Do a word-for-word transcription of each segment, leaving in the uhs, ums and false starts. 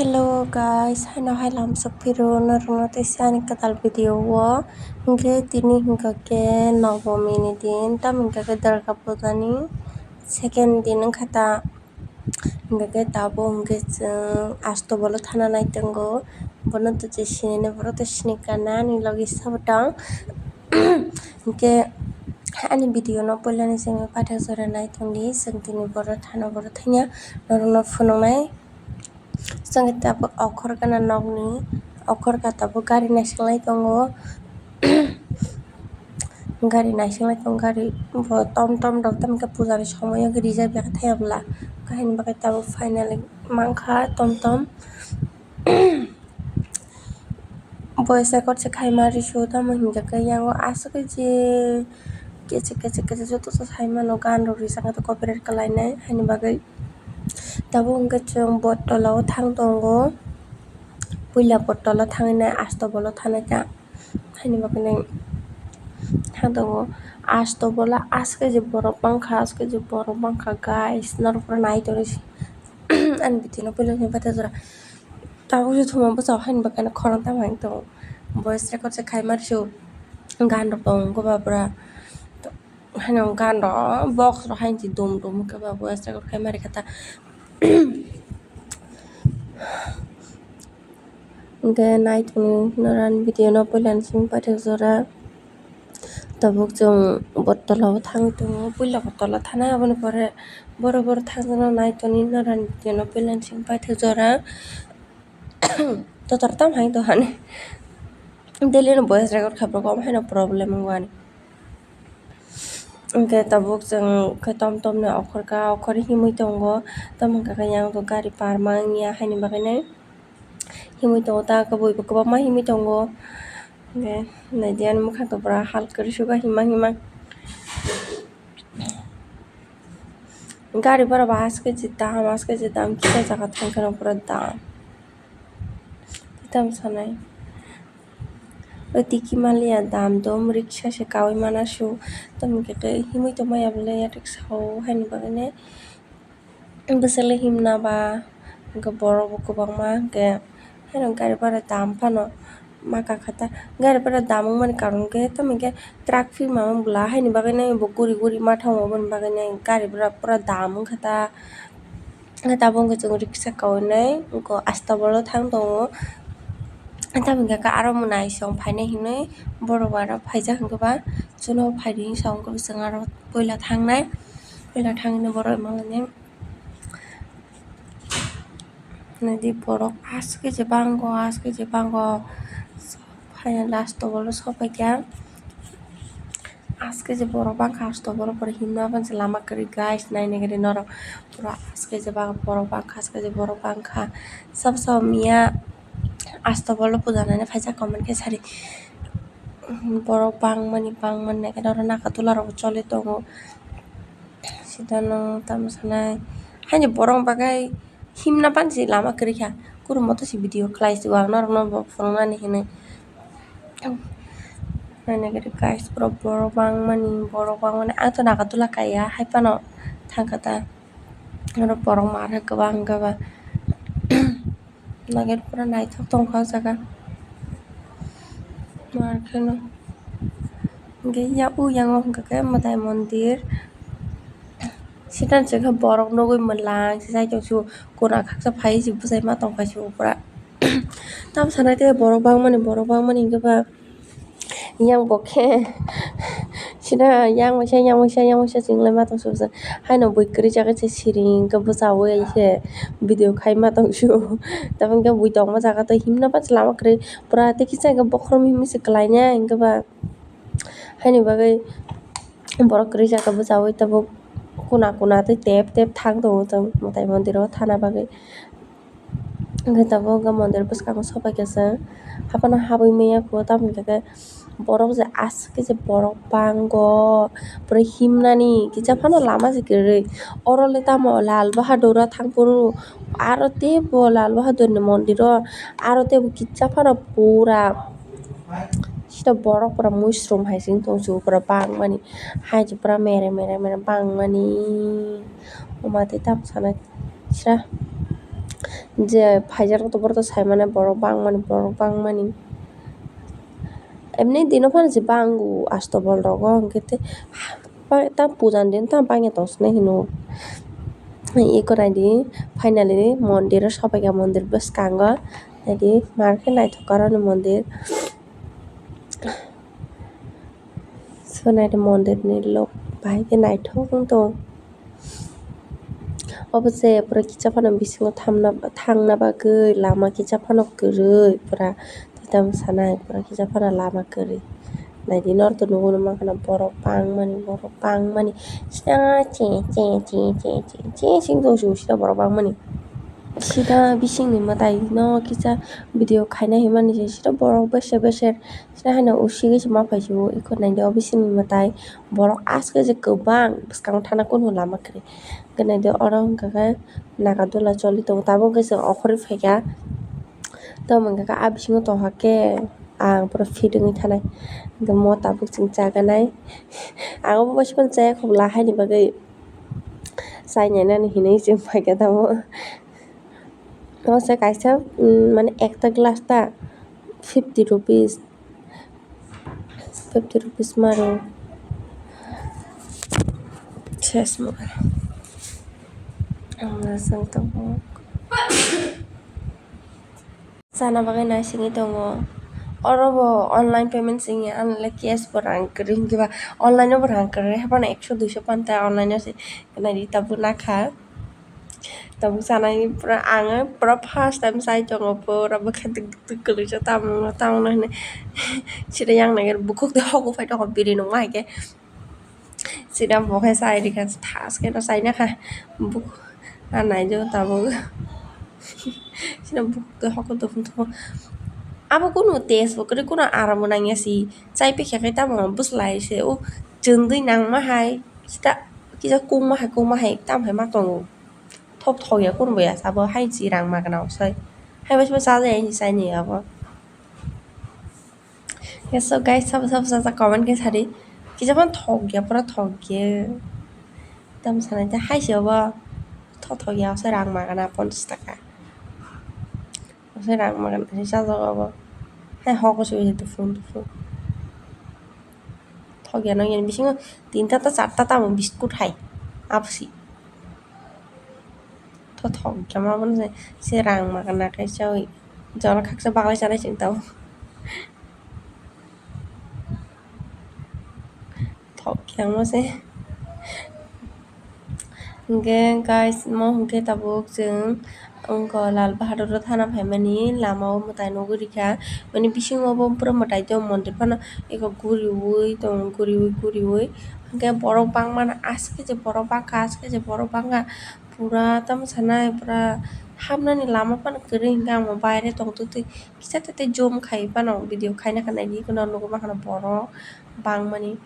Hello guys, haino hai lamsok phiro norokno tei ani kwtal video o. Hinkhe tini hinkha khe Nobomi ni din, tamo hinkha khe Durga Puja ni second din wngkha ta. Hinkha khe tabuk hinkhe chwng Astobolo thana nai tongo, bono to je sinini borok to sinikha na ani logi sabo tong. Hinkhe ani video no puila ni simi paithak jora nai tongdi, chwng tini borok thana borok thangya norokno phunuknai. Chwng tabuk okhor gana nokni, okhor ka tabuk gari naisinglai tongo. Gari naisinglai tongo, gari bo tom tom rok tamo khe puja ni somoi o rijak ya khe thaya bwla. Haini bagwi tabuk finally mankha tom tom. Voice record se khaima risu tamo hinkhe khe yango aswk khe je kichik kichik kichik joto se sai mano, gan rok rijak khe copyright kwlainai, haini bagwi. Tabuk hwnkhe chwng bot tola o thang tongo, puila bot tola thangwi nai Astobolo thanai ta, haini bagwi nai thang tongo. Astobolo aswk je borok mankha, aswk je borok mankha guys, norok phano nai tongwi se ani video no puila ni paithak jora. Tabuk se thuma bwsao haini bagwi khorang tamo hai tongo, voice record se khaima risu, gan rok tongo ba pura. Haino gan rok box rok haino dum dum khe ba voice record khai mari kha ta. Hinkhe nai tongni norani video no puila ni simi paithak jora. Tabuk chwng bot tola o thangwi tongo, puila bot tola thanai, aboni pore borok borok thang jaknai, nai tongni norani video no puila ni simi paithak jora. Totor tam hai to hani daily no voice record khaprok, omo haino problem wng ani. Hinkhe tabuk chwng khe tom tom ni okhor ka, okhor himwi tongo, tamo hinkha khe yang bo gari parma wngya haini bagwi nai himwi tongo, ta khe bui bo kwbangma himwi tongo. Hinkhe naidi ani mwkhang to pura hal kwrwi suka hima hima. Gari bora bo aske je dam, aske je dam, kisa jaga thangkheno pura dam. Tamo sanai. O tiki maliya dam dom riksa se kaui mana su. Tamo khe himwi tongmaya bole ya riksa o haini bagwi ne. Bwswk le himna ba hwnkhe borok bo kwbangma hwnkhe haino gari bora dam phano ma kakha ta. Gari bora dam wngmani karon khe tamo hinkhe traffic ma wng bwla haini bagwi ne bo guri guri ma thango, aboni bagwi ne gari bora pura dam wngkha ta. Tabuk hwnkhe chwng riksa kaui nai Astobolo thang tongo. Tamo hwnkhe aro mwnai song phainai hinwi borok aro phaijak hwnkhe ba chwngno phaidi hinwi sa hwnkhe chwng aro puila thangnai, puila thangwi borok mangani. Naidi borok aske je bango, aske je bango. Final Astobolo sopaikha. Aske je borok bangkha Astobolo pore himna bangse lama kwrwi guys, naina gari norok pura aske je bang-, borok bangkha, aske je borok bangkha. Sabo sabo miya Astobolo puja naina phaijak comment khe sari. Borok bangmani bangmani naikhe oro Nagarjula rok choli tongo. Sitano tamo sanai haini borok bagwi himna bangsi lama kwrwi kha. Kuru moto si video khlai si o ang norokno bo phunuknani hinwi. Naina gari guys, borok, borok bangmani, borok bangmani. Ang to Nagarjula kaiya, hai phano thangkha ta. Oro borok mar hai kwbang wngkha ba. Nagar pura naithok tongkha o jaga. Mar kheno. Hwnkhe ya, o yango hwnkha khe mwtai mondir. Sitan se khe borok nugui mwlang se jai tong sio, kuna khaksa phai se bwsai ma tong phai sio pura. Tamo sanai tei borok bangmani, borok bangmani hwnkhe ba yang bo khe sida yang waisa, yang waisa, yang waisa chwng lai ma tong sio bwsai. Haino bui kwrwi jaga se siring hwnkhe bwchaui se video khai ma tong sio. Tamo hwnkhe bui tongma jaga tei himna bangse lama kwrwi pura tei kisa hwnkhe bokhorok mimi se kwlainai hwnkhe ba. Haini bagwi borok kwrwi jaga bwchaui tabuk kuna kuna tei tep tep thang tongo chwng mwtai mondir o thana bagwi. Hwnkhe tabuk hwnkhe mondir bwskango sobai khe chwng haphano habwi manya kho, tamoni hwnkhe borok je aswk khe je borok bango, pura himnani kisa phano lama se kwrwi. Oro le tamo Lal Bahadur o thang phuru aro teibo Lal Bahadur ni mondir o aro teibo kisa phano pura sita borok pura muisrum hai se wng tong se pura bangmani hai se pura mere mere mere bangmani. Omo tei tamo sanai sra je phaijak rok to borok to sai mano borok bangmani borok bangmani. Emni dino phano je bango asto bol rogo hwnkhe tei tam puja ni din tam bangya tong sinai hino. Eko naidi finally mondir o sobaikha mondir bwskango naidi markhe naithok aroni mondir. Sonai mondir ni lok bahai khe naithok wng tong. Obo se pura kisa phano bisingo thamna thangna bagwi lama kisa phano kwrwi pura tei tamo sanai pura kisa phano lama kwrwi. Naidi norok to nugwi mankha borok bangmani borok bangmani sida che che sing tong sida borok bangmani. Sida bisingni mwtai no kisa video khaina hinmani se sida borok beser beser sida haino usigi se ma paisio eko naidi o bisingni mwtai borok aswk je kwbang bwskango thana kunu lama kwrwi hwnkhe naidi oro hwnkha khe naga dula choli tongo tabuk hwnkhe chwng okhorwi phaikha tamo hwnkha khe ah bisingo tongkha khe ang pura fit wngwi thanai hwnkhe mo tabuk chwng chaganai ang obo bai se phano chaya khobla haini bagwi. Chainai nani hinwi chwng paikha tamo. O se kaisa, mm, mane ekta glass ta fifty rupees, fifty rupees maro. Ses mo. Ang chwng tongo. Chana bagwi naisingwi tongo. Oro bo online payment singya, ani le cash bo rang kwrwi, hinkhe ba online o bo rang kwrwi, haphano ekso duiso panta online o se naidi tabuk nakha. Tabuk chanai pura ang pura first time chai tongo, pura bwkha dik dik kwlwijak, tamo wngno tamo wngno hinwi sida yang naiger bukhuk tei hoku phai tongo biri nungma hai khe. Sida bo khe chai rikha, thaskeno chainakha. Buk-, a naijak tabuk. Sida buk twi hokhe tongthok. Abo kunu taste bo kwrwi, kunu aram bo nangya si. Chai pikha khe tamo bwslai se. O chwngwi nangma hai. Sida kisa kungma hai, kungma hai, tamo hai ma tongo. Thok thok ya kunu bo ya, abo hai si rang magna osai. Hai bai se chajai, hai si chaini abo. Yes, so guys, sabo sabo sasa comment khe sadi. Kisa phano thok ya, pura thok ya. Tam sanai ta hai se obo. Thok thok ya, osa rang magana ponchas taka. Osa rang magana se sajak obo. Hai hok osa oisa tufun tufun. Thok ya no yan bisingo tinta ta charta tamo biscuit hai. Apsi. Tho thok ya ma bono se, se rang magana khe chaui. Jora khaksa baglai chanai chwng tao. Thok ya mo se. Hingke guys, mo hingke tabuk chwng wngkha Lal Bahadur o thana phaimani lama o mwtai nugwi rikha. Mani bisingo bo pura mwtai tong mondir phano eko guriui tong guriui guriui. Hingke borok bangmano aswk khe je borok bangkha aswk khe je borok bangkha. Pura tamo sanai pura hapnani lama phano kwrwi hingke ang bo baire tongtwtwi kisa tete zoom khai phano video khaina kha naidi kheno nugwi mankha borok bangmani.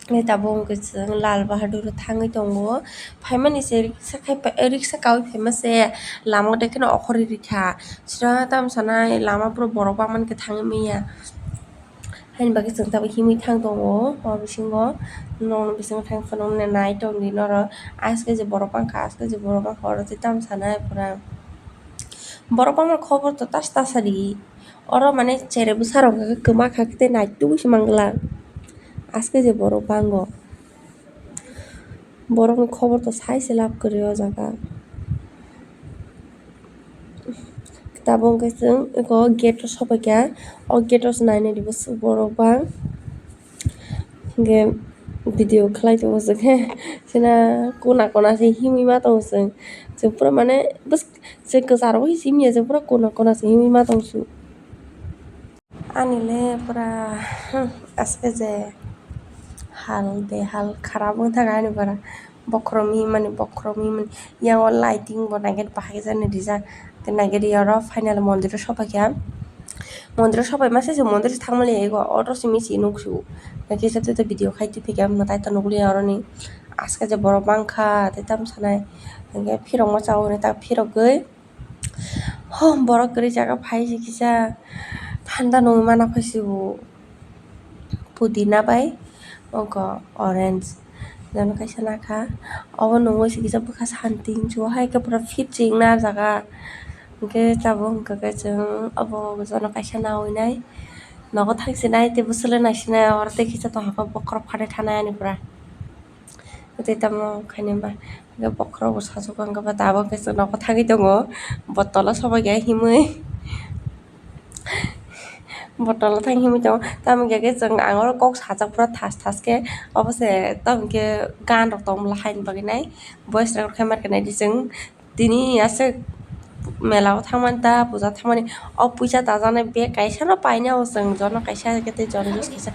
Tabuk hwnkhe chwng Lal Bahadur o thangwi tongo phaimani se riksa khai riksa kaui phaima se lama de kheno okhorwi rikha sra tamo sanai lama pura borok bangmani khe thangwi manya. Haini bagwi chwng tabuk himwi thang tongo o bisingo, nokni bisingo thang phano nai tongdi norok. Aswk je borok bangkha, aswk je borok bangkha, oro tei tamo sanai pura. Borok bangmani khobor to tas tas sadi. Oro mane chere bwsarok hwnkhe kwma kha khe tei naitugwi se mangla. Aswk je borok bango. Borokni khobor to sai se lab kwrwi o jaga. Tabuk hwnkhe chwng eko gate o sobaikha. O gate o se nainai di bwswk borok bang. Hwnkhe video khlai tongo chwng khe. Chwna kona kona se himwi ma tongo chwng. Chwng pura mane bwswk chwng kwcharo se himya chwng pura kona kona se himwi ma tongo chwng. Ani le pura, hmm, aswk je hal behal kharap wng thang ani pura. Bokhorok mihimani, bokhorok mihimani. Yang o lighting bo naiket bahai jani rijak. Naiket oro final mondir o sopaikha. Mondir o sopai masa se mondir o thangmani ego auto simi si nuksu. Kisa tei video khai tongphikha mwtai ta nukliya oroni. Aske je borok bangkha tei tamo sanai. Hingke phirok ma chao hinui ta phirogoi. Ho, borok kwrwi jaga phai se kisa thanda nungwi mana phai se bo pudina bai oko orange jono kaisa nakha obo nungwi se kisa bwkha santi hinwi hai khe pura fit se wngna ah jaga hwnkhe tabuk hwnkha khe chwng obo jono kaisa nawi nai nogo thang se nai tei bwswlwi nai se nai oro tei kisa tongkha bokhorok phatwi thanai ani pura. Tei tamo khaini ba hwnkhe bokhorok bo sajugo hwnkhe ba tabuk khe chwng nogo thangwi tongo botolo sobai khe himwi botolo thang himwi tongo tamo hwnkhe chwng ang oro kok sajak phuru thas thas khe obo se tamo hwnkhe gan rok tongmani haini bagwi nai boys rok khe ma khe nai di chwng. Tini aswk mela o thangmani ta puja thangmani o puisa tajaknai bag kaisa no painai o chwng jono kaisa khe tei jono use kaisa.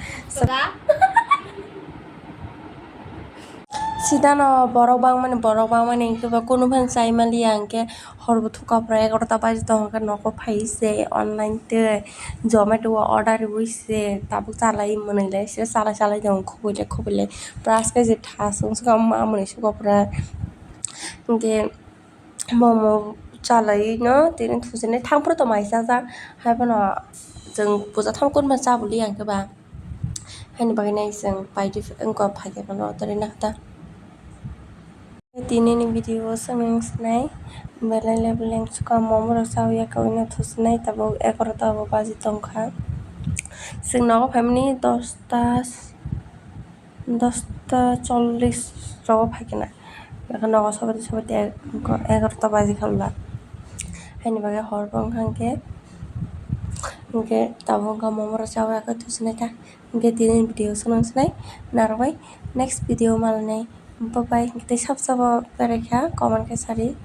Sidano borok bangmani borok bangmani hwnkhe ba kunu phano chai manliya hwnkhe hor bo thukha pura egaroh ta baji tongkha nogo phai se online tei zomato o order riui se tabuk chalai mwnwi lai se chalai chalai tongo khoboi lai khoboi lai pura aske je thas wngsuka mamoni suka pura hwnkhe. Momo chalai no tini thuchini thang phuru tongmani chajak haiphano chwng puja thang kunma chabuli ang khe ba haini bagwi nai chwng paidi wngkha phaikhe phano tori nakhta. Tini ni video o chwng wng sinai belai le beleng chwkang momo rok chawi ya khe wngya thuchini tabuk egaroh ta bo baji tongkha chwng nogo phaimani dosta. Dosta chollish rogo phaikhe na. Ekhe nogo sobaidi sobaidi egaroh ta baji kha wla. Haini bagwi hor bo wngkha hwnkhe, hwnkhe tabuk wngkha momo rok chawi ya khe thuchinaikha. Hwnkhe tini video swng sinai narwkbai next video malnai. Bye bye. Hwnkhe tei sabo sabo berai kha comment khe sari.